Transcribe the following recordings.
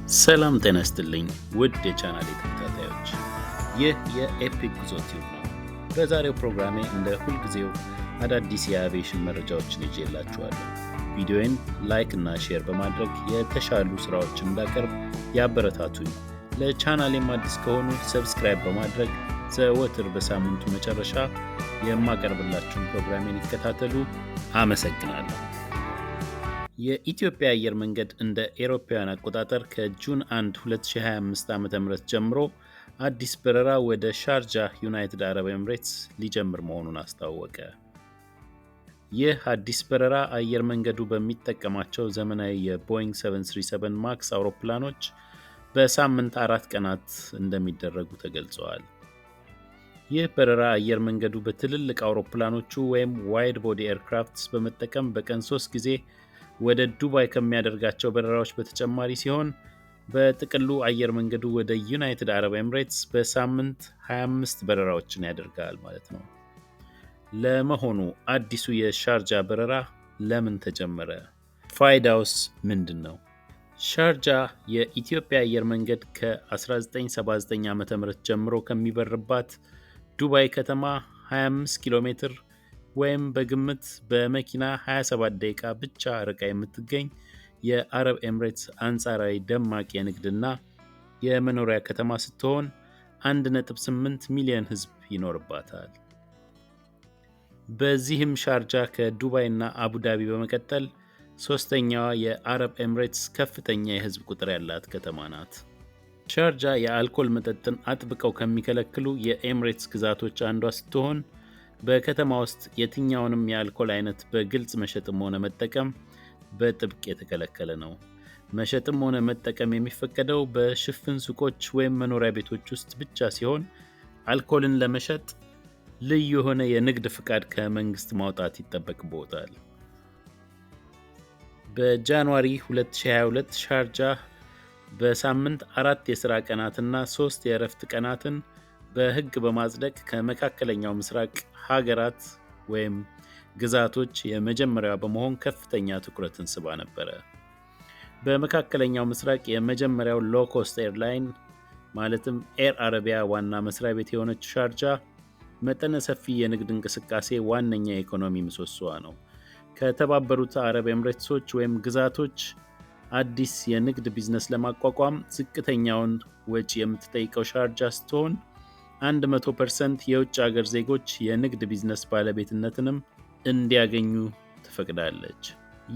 ሰላም ጤና ይስጥልኝ ውድ የቻናሌ ተከታታዮች፣ ይህ የኤፒክ ጉዞ ቲዩብ ነው። በዛሬው ፕሮግራሜ እንደ ሁልጊዜው አዳዲስ የአቪዬሽን መረጃዎችን ይዤላችኋለሁ። ቪዲዮዬን like እና share በማድረግ የተሻሉ ስራዎችን እንዳቀርብ ያበረታቱኝ። ለቻናሌም አዲስ ከሆኑ subscribe በማድረግ ዘወትር በሳምንቱ መጨረሻ የማቀርብላችሁን ፕሮግራሜን ይከታተሉ። አመሰግናለሁ። የኢትዮጵያ አየር መንገድ እንደ ኤሮፓውያን አቆጣጠር ከ June 1 2025 ዓ.ም ጀምሮ አዲስ በረራ ወደ ሻርጃ ዩናይትድ አረብ ኤምሬትስ ሊጀምር መሆኑን አስታወቀ። ይህ አዲስ በረራ አየር መንገዱ በሚጠቀማቸው ዘመናዊ የቦይንግ 737 ማክስ አውሮፕላኖች በሳምንት 4 ቀናት እንደሚደረጉ ተገልጸዋል። ይህ በረራ አየር መንገዱ በትልልቅ አውሮፕላኖቹ ወይም wide body aircrafts በመጠቀም በቀን ሶስት ጊዜ ወደ ዱባይ ከሚያደርጋቸው በረራዎች በተጨማሪ ሲሆን፣ በጥቅሉ አየር መንገዱ ወደ ዩናይትድ አረብ ኤምሬትስ በሳምንት 25 በረራዎችን ያደርጋል ማለት ነው። ለመሆኑ አዲሱ የሻርጃ በረራ ለምን ተጀመረ? ፋይዳውስ ምንድን ነው? ሻርጃ የኢትዮጵያ አየር መንገድ ከ1979 ዓ ም ጀምሮ ከሚበርባት ዱባይ ከተማ 25 ኪሎ ሜትር ወይም በግምት በመኪና 27 ደቂቃ ብቻ ርቃ የምትገኝ የአረብ ኤምሬትስ አንጻራዊ ደማቅ የንግድና የመኖሪያ ከተማ ስትሆን፣ 1.8 ሚሊዮን ሕዝብ ይኖርባታል። በዚህም ሻርጃ ከዱባይ እና አቡዳቢ በመቀጠል ሶስተኛዋ የአረብ ኤምሬትስ ከፍተኛ የሕዝብ ቁጥር ያላት ከተማ ናት። ሻርጃ የአልኮል መጠጥን አጥብቀው ከሚከለክሉ የኤምሬትስ ግዛቶች አንዷ ስትሆን፣ በከተማ ውስጥ የትኛውንም የአልኮል አይነት በግልጽ መሸጥም ሆነ መጠቀም በጥብቅ የተከለከለ ነው። መሸጥም ሆነ መጠቀም የሚፈቀደው በሽፍን ሱቆች ወይም መኖሪያ ቤቶች ውስጥ ብቻ ሲሆን፣ አልኮልን ለመሸጥ ልዩ የሆነ የንግድ ፍቃድ ከመንግስት ማውጣት ይጠበቅብዎታል። በ January 2022 ሻርጃ በሳምንት አራት የሥራ ቀናትና ሶስት የእረፍት ቀናትን በሕግ በማጽደቅ ከመካከለኛው ምስራቅ ሀገራት ወይም ግዛቶች የመጀመሪያዋ በመሆን ከፍተኛ ትኩረትን ስባ ነበረ። በመካከለኛው ምስራቅ የመጀመሪያው low cost airline ማለትም ኤር አረቢያ ዋና መስሪያ ቤት የሆነች ሻርጃ መጠነ ሰፊ የንግድ እንቅስቃሴ ዋነኛ የኢኮኖሚ ምሰሶዋ ነው። ከተባበሩት አረብ ኤምሬትሶች ወይም ግዛቶች አዲስ የንግድ ቢዝነስ ለማቋቋም ዝቅተኛውን ወጪ የምትጠይቀው ሻርጃ ስትሆን፣ 100% የውጭ ሀገር ዜጎች የንግድ ቢዝነስ ባለቤትነትንም እንዲያገኙ ትፈቅዳለች።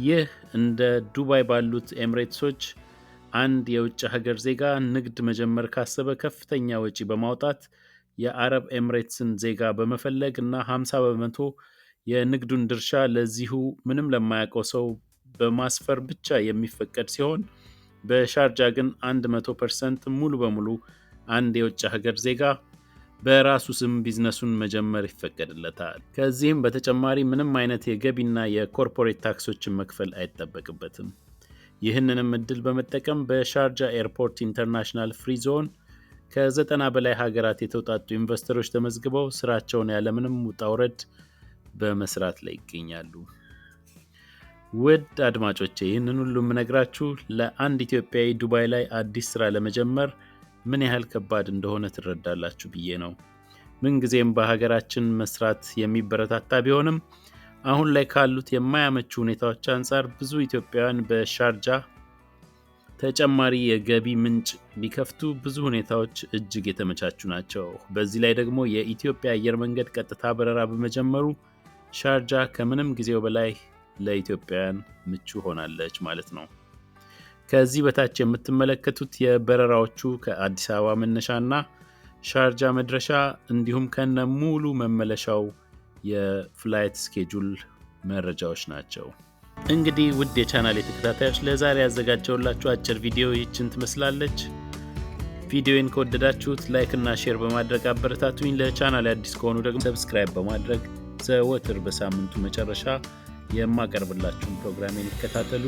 ይህ እንደ ዱባይ ባሉት ኤምሬትሶች አንድ የውጭ ሀገር ዜጋ ንግድ መጀመር ካሰበ ከፍተኛ ወጪ በማውጣት የአረብ ኤምሬትስን ዜጋ በመፈለግ እና 50% የንግዱን ድርሻ ለዚሁ ምንም ለማያውቀው ሰው በማስፈር ብቻ የሚፈቀድ ሲሆን፣ በሻርጃ ግን 100% ሙሉ በሙሉ አንድ የውጭ ሀገር ዜጋ በራሱ ስም ቢዝነሱን መጀመር ይፈቀድለታል። ከዚህም በተጨማሪ ምንም አይነት የገቢና የ corporate ታክሶችን መክፈል አይጠበቅበትም። ይህንንም እድል በመጠቀም በሻርጃ Airport International Free Zone ከ90 በላይ ሀገራት የተውጣጡ ኢንቨስተሮች ተመዝግበው ስራቸውን ያለምንም ውጣ ውረድ በመስራት ላይ ይገኛሉ። ውድ አድማጮቼ፣ ይህንን ሁሉ የምነግራችሁ ለአንድ ኢትዮጵያዊ ዱባይ ላይ አዲስ ስራ ለመጀመር ምን ያህል ከባድ እንደሆነ ትረዳላችሁ ብዬ ነው። ምንጊዜም በሀገራችን መስራት የሚበረታታ ቢሆንም፣ አሁን ላይ ካሉት የማያመቹ ሁኔታዎች አንጻር ብዙ ኢትዮጵያውያን በሻርጃ ተጨማሪ የገቢ ምንጭ ቢከፍቱ ብዙ ሁኔታዎች እጅግ የተመቻቹ ናቸው። በዚህ ላይ ደግሞ የኢትዮጵያ አየር መንገድ ቀጥታ በረራ በመጀመሩ ሻርጃ ከምንም ጊዜው በላይ ለኢትዮጵያውያን ምቹ ሆናለች ማለት ነው። ከዚህ በታች የምትመለከቱት የበረራዎቹ ከአዲስ አበባ መነሻና ሻርጃ መድረሻ እንዲሁም ከነ ሙሉ መመለሻው የ flight schedule መረጃዎች ናቸው። እንግዲህ ውድ የቻናሌ ተከታታዮች፣ ለዛሬ ያዘጋጀሁላችሁ አጭር ቪዲዮ ይህችን ትመስላለች። ቪዲዮን ከወደዳችሁት like እና share በማድረግ አበረታቱኝ። ለቻናሌ አዲስ ከሆኑ ደግሞ subscribe በማድረግ ዘወትር በሳምንቱ መጨረሻ የማቀርብላችሁን ፕሮግራሜን ይከታተሉ።